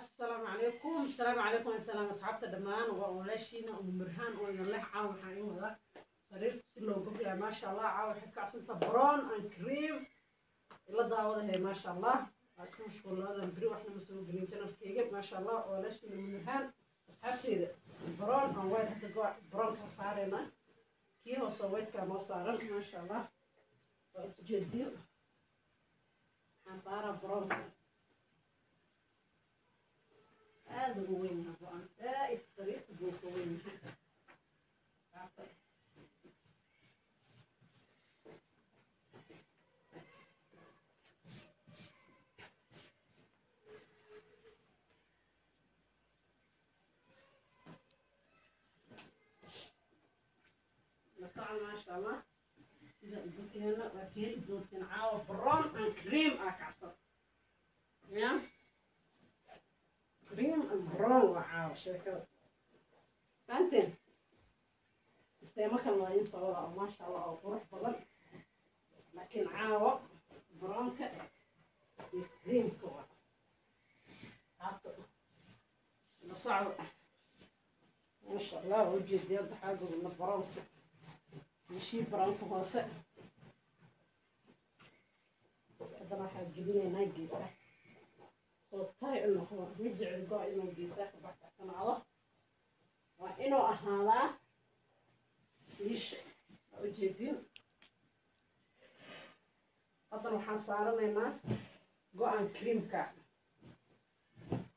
Assalaamu calaykum, asalaamu calaykum, asalaam asxaabta dhammaan. Waa walaashiina Umu Mirhaan oo idin leh caawa waxaan iin wadaa sariirta si loo goglayo, maasha Allah. Caawa waxay kacsanta brown and cream, ila daawadahay, maasha Allah. Waa isku mashquuladan beri, waxna ma soo gelin channelkeyga, maasha Allah. Waa walaashiina Umu Mirhaan, asxaabteyda. Brown and white hadda go brownka saarayna, kii hoose whitekaa noo saaran, maasha Allah. Waa ujeediyo, waxaan saaraa brownka. Aada ugu weyn yahay go-aan zaaid, sariirta buu ka weyn yahay, asxaabta. La socon, maasha Allah. Sida ugukeena waa keeni doonteen caawa brown and cream aa kacsan ya, cream and brown waa caawa sheekada, fahanteen? Isteemo kan waa in soo wada oo maasha Allah oo qurux badan, laakiin caawa brownka iyo creamka waa, asxaabta. La socdo, maasha Allah. Waa ujeediya, waxaa gogolna brownka iyo shii brownka hoose. Haddana waxaa gelinaynaa geesaha soo tahay u noqdo. Ma jecel go inuu geesaha ka baxbaxsanaado, waa inuu ahaadaa liisha, waa ujeediin. Haddana waxaan saaranaynaa go-an creamka,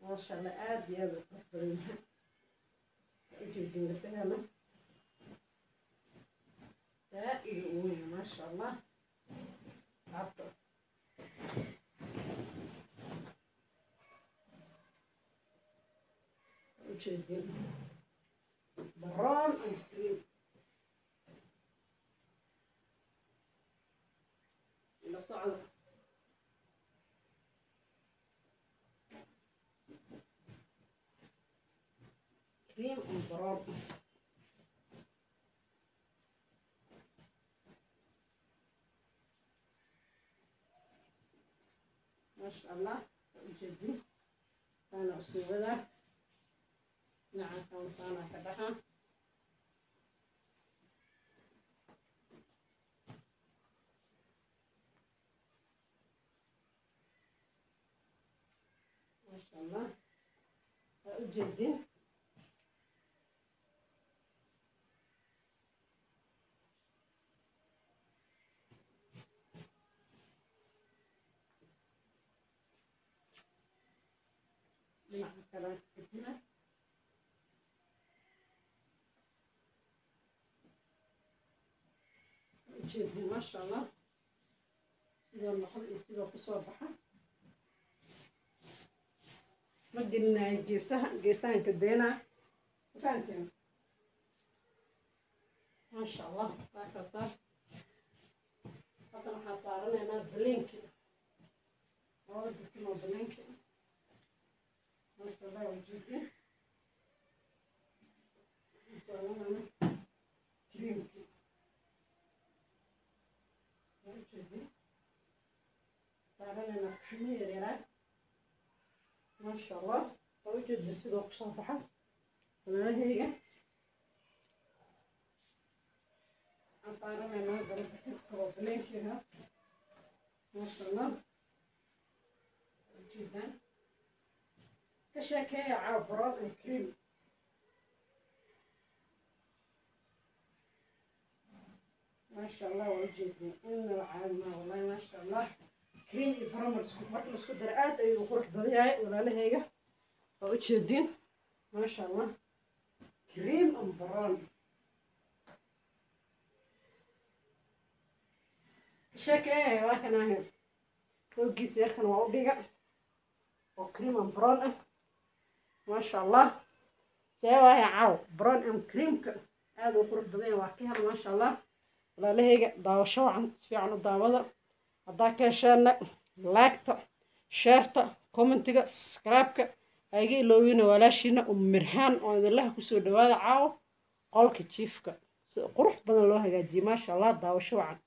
maasha Allah. Aada iyo aada u qurux badan yahay, waa ujeediin gabdhaheena, saa-id u weyn, maasha Allah, asxaabta. Ujeedin brown and cream, la socda. Cream and brown, maasha Allah. Ujeedin saana usii wadaa, dhinaca kan saana ka dhaxa. Maasha Allah, waa ujeedin. Dhinaca kale kadina ujeedin, maasha Allah, sidoo noqdo iyo sidoo kusoo baxa. Ma gelinayo geesaha, geesahan ka deenaa, ma fahanteen? Maasha Allah, waa kaasaa. Haddana waxaan saaranaynaa baleenki, labada barkin oo baleenki, maasha Allah. Ujeedin, waxaan saaranaynaa creamki, waa ujeedin. Saaranaynaa kushimo yaryaraa, maasha Allah. Waa ujeedin sidoo kusoo baxa, walaalahayga. Waxaan saaranaynaa haddana barkin kaloo baleenkiga, maasha Allah. Ujeedaan, ka sheekeeya caaw brown and cream, maasha Allah. Waa ujeedin inaba caadi maa wallahi, maasha Allah. Cream iyo brown isku marka la isku daro aad ayuu u qurux badan yahay, walaalahayga. Waa ujeedin, maasha Allah, cream and brown. Ka sheekeeya, waa kan ahayn roogiisa yarkan waa u dhiga oo cream and brown ah, maasha Allah. See waaye caaw brown and creamka? Aada u qurux badan yahay, waa ka hela, maasha Allah, walaalahayga. Daawasho wacan, si fiican u daawada. Haddaa ka hesheena, like-ta, shareta, commentiga, subscribe-ka ha iga iloobina. Walaashiina Umu Mirhaan oo idinlaha kusoo dhawaada caawo qolka jiifka si qurux badan loo hagaajiyey, maasha Allah. Daawasho wacan.